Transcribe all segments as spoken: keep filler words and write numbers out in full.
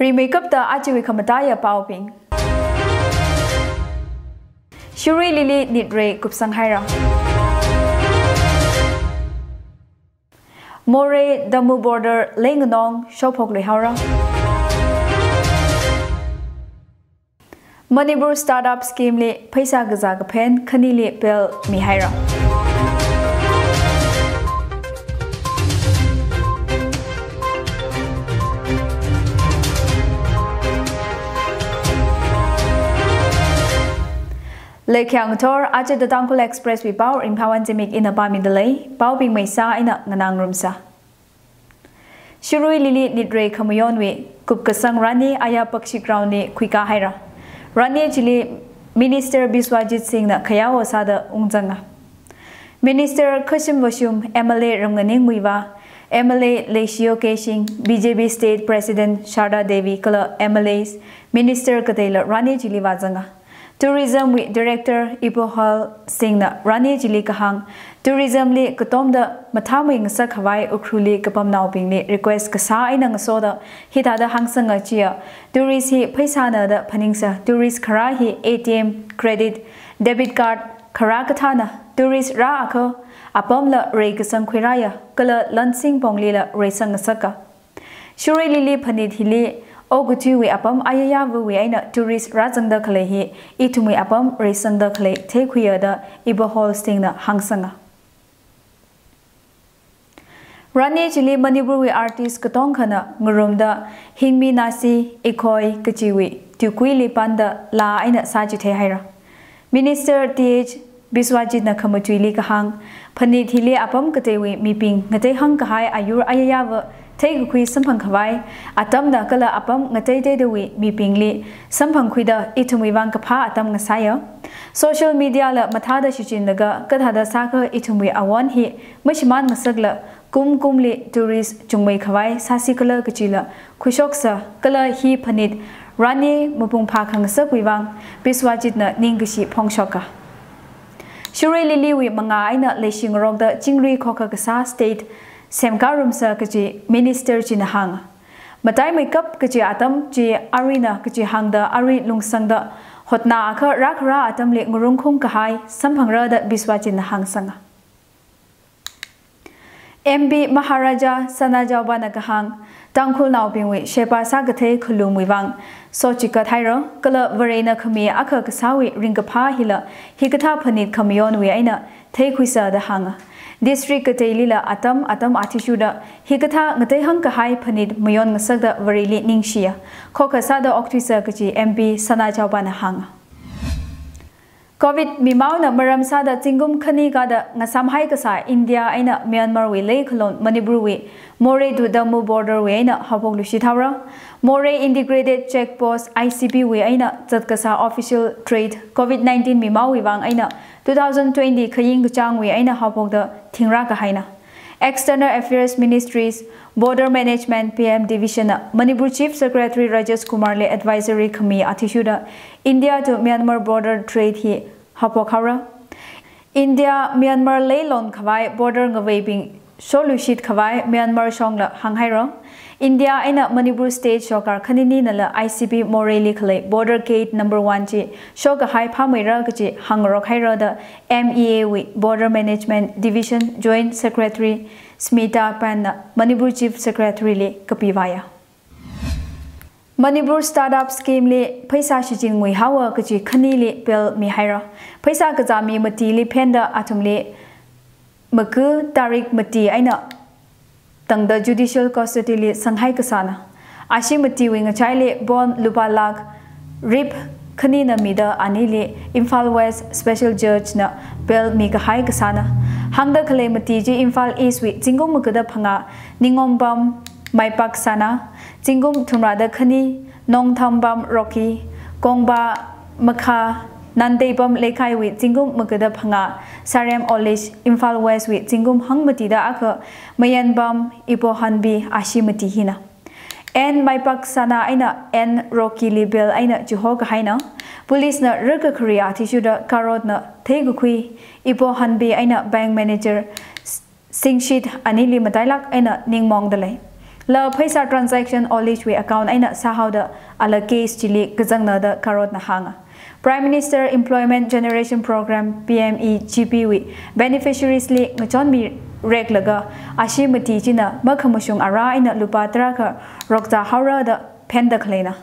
Rimeikapta ajawui khamataiya paobing. Shirui Lily nitrei kupsang haira. Moreh Damu border leinganong shophok luihaora. Manipur Startup Scheme li pheisā kazā kaphen khanili bel mihaira. Leikhyang thor, aja The Tangkhul Express wui pao, Ringphāwon Zimik ina pāmida lei, paobing maisā ina nganāngarumsa. Shirui Lily nitrei khamayonwui kupkasang rani aya Pakshi Ground li khuikā haira. Rani chili Minister Biswajit Singh na khayao sāda ungzanga. Minister Khashim Vashum, M L A Ramnganing Muivah, M L A Leishiyo Keishing, B J P State President Sharda Devi kala M L As, Minister kateila rani chili vāzanga. Tourism wui Director Ibohal Singh na rani chili kahāng, tourism li katomda mathāmei ngasak khavai Ukhrulli kapamnaobingli request kasā eina ngasoda hithāda hāngsanga chiya, tourist hi pheisāna da phaningsa, tourist kharā hi A T M, credit, debit card kharā kathāna, tourist rāakha apamla reikasang khuirāya, kala lansing ponglila reisang ngasaka. Shirui Lily phanit hili okathuiwui apam ayayāvawui eina tourist rāzangda khalei hi ithumwui apam reisangda khalei theikhuiya da Ibohal Singh na hāngsanga. Rani chili Manipurwui artist katongkhana ngarumda Hingmi Nasi Ikhoi kachiwui tuikuili panda laa eina sāchithei haira. Minister T H Biswajit na khamatuili kahāng, phanit hili apam kateiwui mibing ngateihang kahai ayur ayayāva theikakhui samphang khavai, atamna kala apam ngateiteidawui mibingli samphangkhuida ithumwui vang kaphā atam ngasāya. Social media la mathāda shichinlaga kathāda sākha ithumwui awon hi mashimān ngasakla, kum kumli tourist chungmei khavai sāsi kala kachila khuishoksa, kala hi phanit rani mapung phākhangasakwui vang Biswajit na ningkashi phongshoka. Shirui Lily wui mangā eina leishingarokda chingri khokha kasā state semkārumsa kachi Minister china hānga. Mataimeikap kachi atam chi aruina kachi hāngda arui lungsangda hotnāakha rākhara atamli ngarungkhung kahai samphangra da Biswajit na hāngsanga. M P Maharaja Sanajaoba na kahāng, Tangkhulnaobingwui sheba sākathei khalumwui vang sochikat haira, kala Varena khami akha kasāwui ringkaphā hila hikathā phanit khamayonwui eina theikhuisa da hānga. District kateilila atam atam athishurda hikathā ngateihang kahai phanit mayon ngasakda Vareli ningshiya. Khokha sāda okthuisa kachi M P Sanajaoba na hānga. Covid mimaona maram sāda zingkum khani kada ngasāmhai kasā India eina Myanmar wui leikhalon Manipur wui Moreh to Damu border wui eina haophok luishit haora. Moreh Integrated Check Post, I C P wui eina zat kasā official trade Covid nineteen mimaowui vang eina two thousand twenty khaying kachāngwui eina haophokda thingrā kahaina. External Affairs Ministries, Border Management, P M Division na Manipur Chief Secretary Rajesh Kumar li advisory khami athishurda India to Myanmar border trade hi haophok haora. India Myanmar leilon khavai border ngaveibing sholuishit khavai Myanmar shongla hānghaira. India eina Manipur State shokar khanininala I C P Moreh li khalei border gate number one chi shokahai phāmeira kachi hāngrok haira da M E A wui Border Management Division Joint Secretary Smita Pant na Manipur Chief Secretary li kapivāya. Manipur Startup Scheme li pheisā shichin nguihaowa kachi khanili bel mihaira. Pheisā kazāmi matili phenda athumli maga tarik mati eina tangda judicial custody li sanghai kasāna. Ashi matiwui ngachaili bond lupā lakh rip khanina mida anili Imphal West Special Judge na bel mikahai kasāna. Hāngda khalei mati chi Imphal East wui zingkum magada phangā Ningombam Maipak Sana, zingkum thumrāda khani Nongthambam Rocky, Kongba Makha, Nandeibam Leikhaiwui zingkum magada phangā Sarem Olish, Imphal West wui zingkum hangmatida akha Mayenbam Ipohanbi ashi mati hina. N Maipak Sana eina N Rocky li bel eina chihokahaina. Police na rakakhari athishurda karot na theikakhui Ipohanbi eina bank manager Singshit anili matailak eina ningmongda lei. La pheisā transaction oleiwui account eina sāhaoda ala case chili kazangna da Karotna hānga. Prime Minister Employment Generation Program, P M E G P wui beneficiaries li ngachonmi reklaga ashi mati china makhamashung ara eina lupā tarākha rokzā haora da phenda khaleina.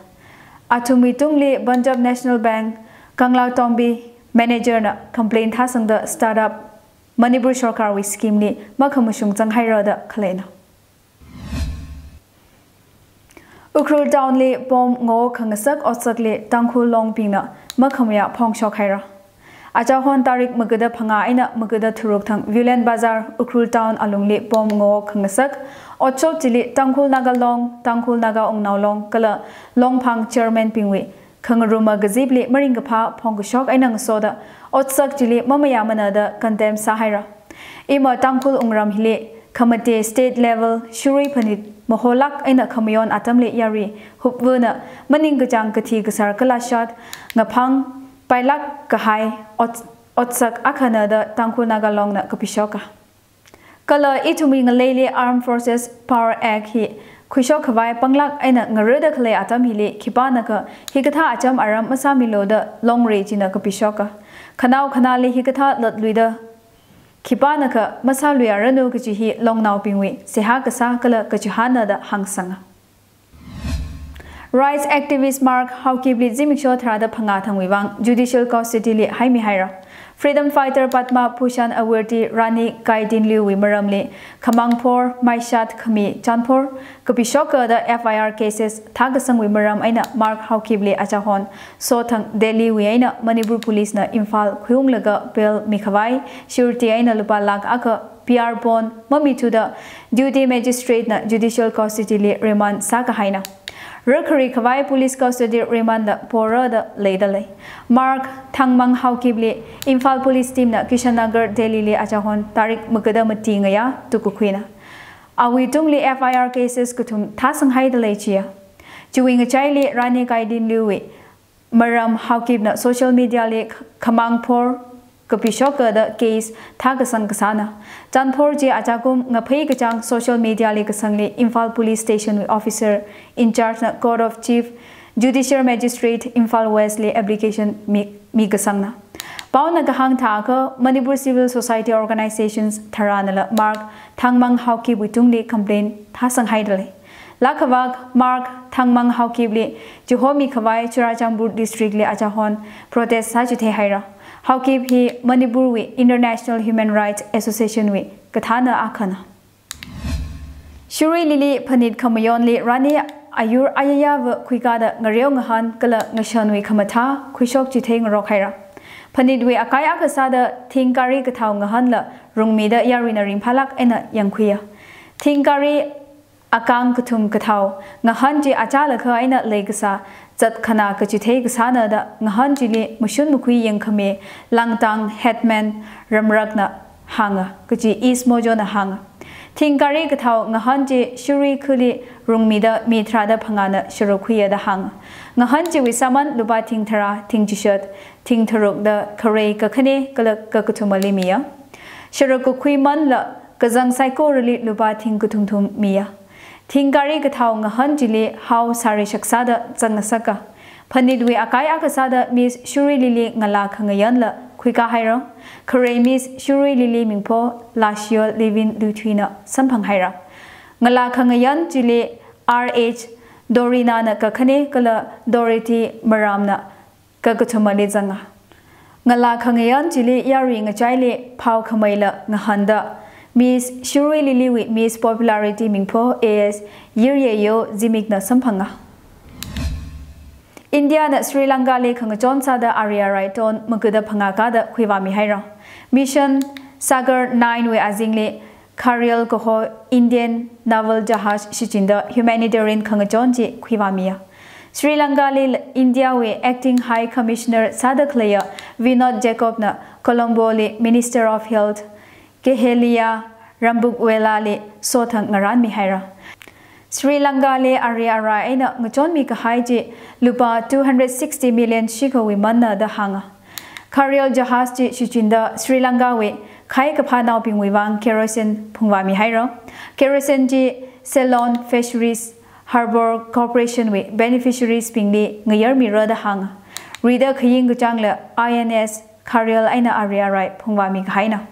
Athumwui tungli Punjab National Bank, Kangla Tombi manager na complaint thāsangda startup Manipur Sarkarwui scheme li makhamashung zanghaira da khaleina. Ukhrul Town li bomb ngawok khangasak otsakli Tangkhul Longbingna makhamayā phongshok haira. Achahon tarik magada phangā eina magada tharuk thang Viewland Bazar, Ukhrul Town alungli bomb ngawok khangasak otshok chili Tangkhul Naga Long, Tangkhul Naga Wungnao Long kala Longphang chairman bingwui khangaruma kazipli maringkaphā phongkashok eina ngasoda otsak chili mamayāmana da condemn sāhaira. Ima Tangkhul wungram hili khamate state level shirui phanit maholak eina khamayon atamli yarui hupvana maningkachāng kathi kasar kala shat ngaphang pailak kahai ot-, otsak akhana da Tangkhul Naga Longna kapishoka. Kala ithumwui ngaleili Armed Forces Power Act hi khuishok khavai panglāk eina ngarāda khalei atam hili khipānakha hikathā acham aram masāmilu da Longrei china kapishoka. Khanao khanāli hikathā latluida khipānakha masāluiranu kaji hi Longnaobingwui seihā kasā kala kachihānna da hāngsanga. Rights activist Mark Haokipli zimiksho tharāda phangā thangwui vang judicial custody li haimi haira. Freedom fighter Padma Bhushan Award Rani Gaidinliu wui maramli khamāng phor, maishat khami chanphor kapishoka da F I R cases thākasangwui maram eina Mark Haokipli achahon sothang Delhi wui eina Manipur Police na Imphal khuiunglaga bail mikhavai surety eina lupā lakh akha P R bond mamithuda duty magistrate na judicial custody li remand sākahaina. Rākhari khavai police custody remand da pora da leida lei. Mark Thangmang Haokipli Imphal Police Team na Kishan Nagar Delhi li achahon tarik magada mati ngayā tukakhuina. Awui tungli F I R cases kathum thāsanghaida lei chiya. Chiwui ngachaili Rani Gaidinliu wui maram Haokipna social media li khamāng phor kapishoka da case thākasang kasāna. Chanphor chi achakum ngaphei kachāng social media li kasangli Imphal Police Station wui officer in charge na Court of Chief Judicial Magistrate Imphal West li application mi, mikasangna. Paona kahāng thākha Manipur Civil Society Organizations tharānala Mark Thangmang Haokipwui tungli complaint thāsanghaida lei. Lakhavak Mark Thangmang Haokipli chihomi khavai Churachandpur District li achahon protest sāchithei haira. Haokip hi Manipur wui International Human Rights Association wui kathāna akhana. Shirui Lily phanit khamayonli Rani ayur ayayava khuikada ngareo ngahān kala ngashanwui khamathā khuishok chithei ngarok haira. Phanitwui akai akha sāda thingkari kathao ngahānla rungmida yaruina ringphālāk eina yangkhuiya. Thingkari akāng kathum kathao ngahān chi achālakha eina leikasā zat khana kachithei kasāna da ngahān chili mashun makhui yangkhami Langtang headman Ramrakna hānga, kaji East Mojo na hānga. Thingkari kathao ngahān chi Shirui khali rungmida mi tharāda phangāna sharuk khuiya da hānga. Ngahān chiwui sāman lupā thing tharā, thing chishat, thing tharuk da kharei kakhane kala kakathumali miya. Sharuk kakhui manla kazang saikorali lupā thing kathumthum miya. Thingkari kathao ngahān chili hao sāri shaksāda zangngasaka. Phanitwui akai akha sāda Miss Shirui Lily ngalā khangayanla khuikā haira. Kharei Miss Shirui Lily mingpho Lashio Livin Luthuina samphang haira. Ngalā khangayan chili R H Dorina na kakhane kala Dorothy Maramna kakathumali zanga. Ngalā khangayan chili yarui ngachaili phao khamaila ngahānda Miss Shirui Lily wui Miss Popularity mingpho A S Yiryeyo Zimikna samphanga. India na Sri Lanka li khangachon sāda ari arai ton magada phangā kada khuivāmi haira. Mission Sagar nine wui azingli Kharial kaho Indian naval jahaj shichinda humanitarian khangachon chi khuivāmiya. Sri Lanka li India wui Acting High Commissioner sāda khaleiya Vinod Jacob na Colombo li Minister of Health Keheliya Rambukwella li sothang ngaranmi haira. Sri Lanka li ari arai eina ngachonmi kahai chi lupā two hundred sixty million shikhawui manna da hānga. Kharial jahaj chi shichinda Sri Lanka wui khai kaphānaobingwui vang kerosene phungvāmi haira. Kerosene chi Ceylon Fisheries Harbour Corporation wui beneficiaries bingli ngayarmira da hānga. Rida khaying kachāngla I N S Kharel eina ari arai phungvāmi kahaina.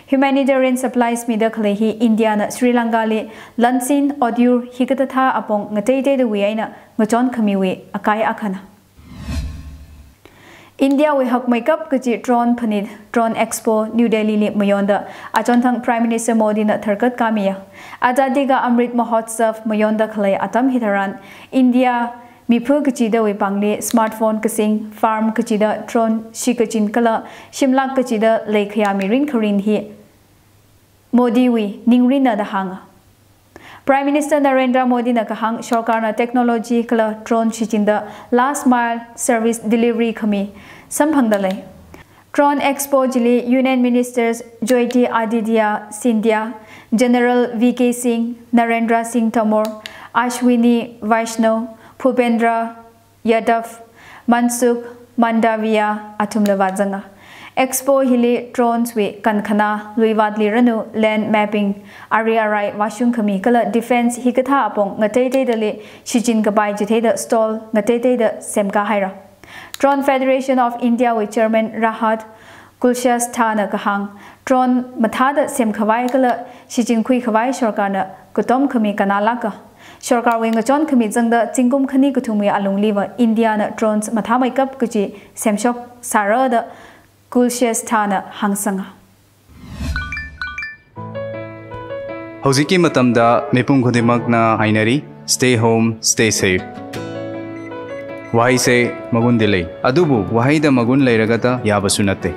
Humanitarian supplies mida khalei hi India na Sri Lanka li lansin, odyur hikathāthā apong ngateiteidawui eina ngachon khamiwui akai akhana. India wui hakmeikap kachi drone phanit, Drone Expo, New Delhi li mayonda achonthang Prime Minister Modi na tharkat kamiya. Azadi Ka Amrit Mahotsav mayonda khalei atam hitharan, India miphu kachidawui pāngli smartphone kasing, farm kachida drone shikachin kala shimlak kachida leikhaya mirin kharing hi Modi wui ningrinna da hānga. Prime Minister Narendra Modi na kahāng sorkarna technology kala drone shichinda last mile service delivery khami samphangda lei. Drone Expo chili Union Ministers Jyotiraditya Scindia, General V K Singh, Narendra Singh Tomar, Ashwini Vaishnaw, Bhupendra Yadav, Mansukh Mandaviya athumla vāzanga. Expo hili drones wui kankhana, luivātli ranu, land mapping, ari arai vāshung khami kala defense hikathā apong ngateiteidali shichin kapai chitheida stall ngateiteida semkā haira. Drone Federation of India wui Chairman Rahat Kulshrestha na kahāng, drone mathāda semkhavai kala shichinkhui khavai sorkarna katom khami kannalāka. Sorkarwui ngachon khami zangda zingkum khani kathumwui alungliva India na drones mathāmeikap kachi semshok sāra da Kulshrestha na hāngsanga. Hꯧjikki matamda mipum khudingmakna hainari, stay home, stay safe. Waheise magundi lei. Adubu waheida magun leiragada yāvasu natte.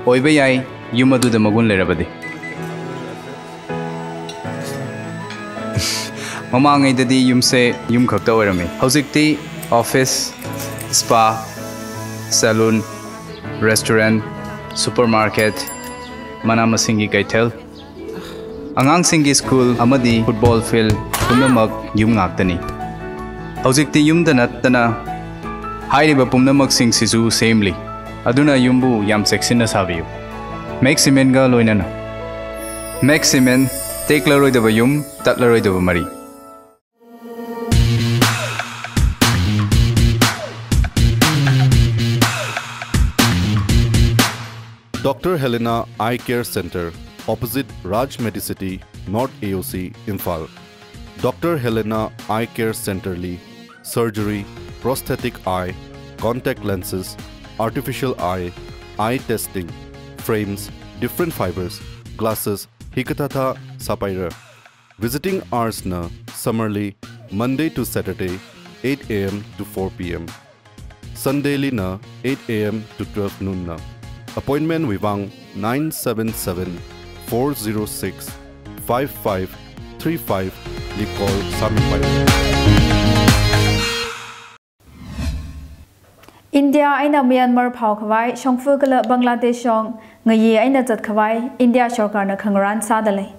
Oiva yai, yum aduda magun leirabadi. Mamangaidadi yumse yum khakta oirami. Hojikti office, spa, salon, restaurant, supermarket, mana masinggi kaithel, angangsinggi school amadi football field pumnamak yum ngaktani. Hojikti yumda nattana hairiba pumnamaksing sisu semli. Aduna yumbu yam cheksinna sāviyu. Max Cement ga loinana. Max Cement, teklaroidava yum, tatlaroidava mari. Doctor Helena Eye Care Center, opposite Raj Medicity, North A O C, Imphal. Doctor Helena Eye Care Center li surgery, prosthetic eye, contact lenses, artificial eye, eye testing, frames, different fibers, glasses, hikathāthā sāpaira. Visiting hours na summer li Monday to Saturday, eight A M to four P M. Sunday li na eight A M to twelve noon na. Appointment wui vang nine seven seven, four zero six, five five three five li call sāmipai. India eina Myanmar phaokhavai shongfa kala Bangladesh shong ngayi eina zatkhavai India sorkarna khangarān sāda lei.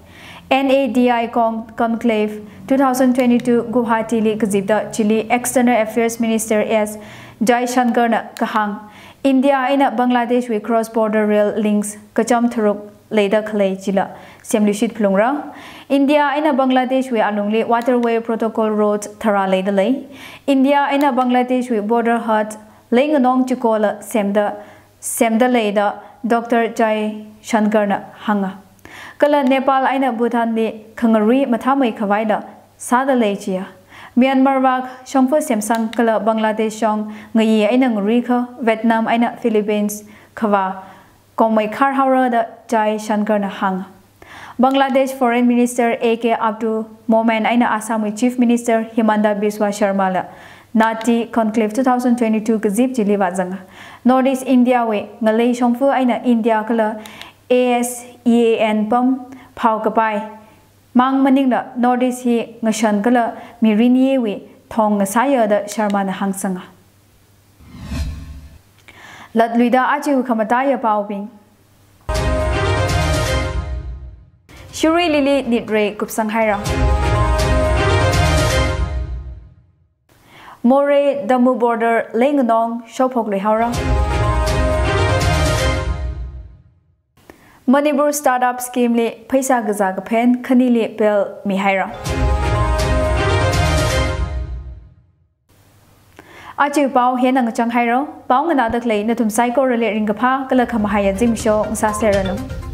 N A D I con-, Conclave two thousand twenty-two Guwahati li kazipda chili External Affairs Minister S Jaishankar na kahāng, India eina Bangladesh wui cross border rail links kacham tharuk leida khalei chila semluishit phalungra. India eina Bangladesh wui alungli waterway protocol road tharā leida lei. India eina Bangladesh wui border hut leinganong chikola semda, semda leida Doctor Jaishankar na hānga. Kala Nepal eina Bhutan li khangarui mathāmeikhavaila sāda lei chiya. Myanmar vak shongfa semsang kala Bangladesh shong ngayi eina ngaruikha, Vietnam eina Philippines khavā kongmei kharhaora da Jaishankar na hānga. Bangladesh Foreign Minister A K Abdul Momen eina Assam wui Chief Minister Himanta Biswa Sarma la NAATI Conclave two thousand twenty-two kazip chili vāzanga. North East India wui ngalei shongfa eina India kala ASEAN pam phaokapai mang maningla North East hi ngashan kala mirin yewui thong ngasāya da Sarma na hāngsanga. Latluida aja khamataiya paobing. Shirui Lily nitrei kupsang haira. Moreh Damu border leinganong shophok luihaora. Manipur Startup Scheme li pheisā kazā kaphen khanili pel mihaira. Aja pao hieina ngachang haira, pao nganāda khalei nathum saikorali ringkaphā kala khamahaiya zimiksho ngasāserranu.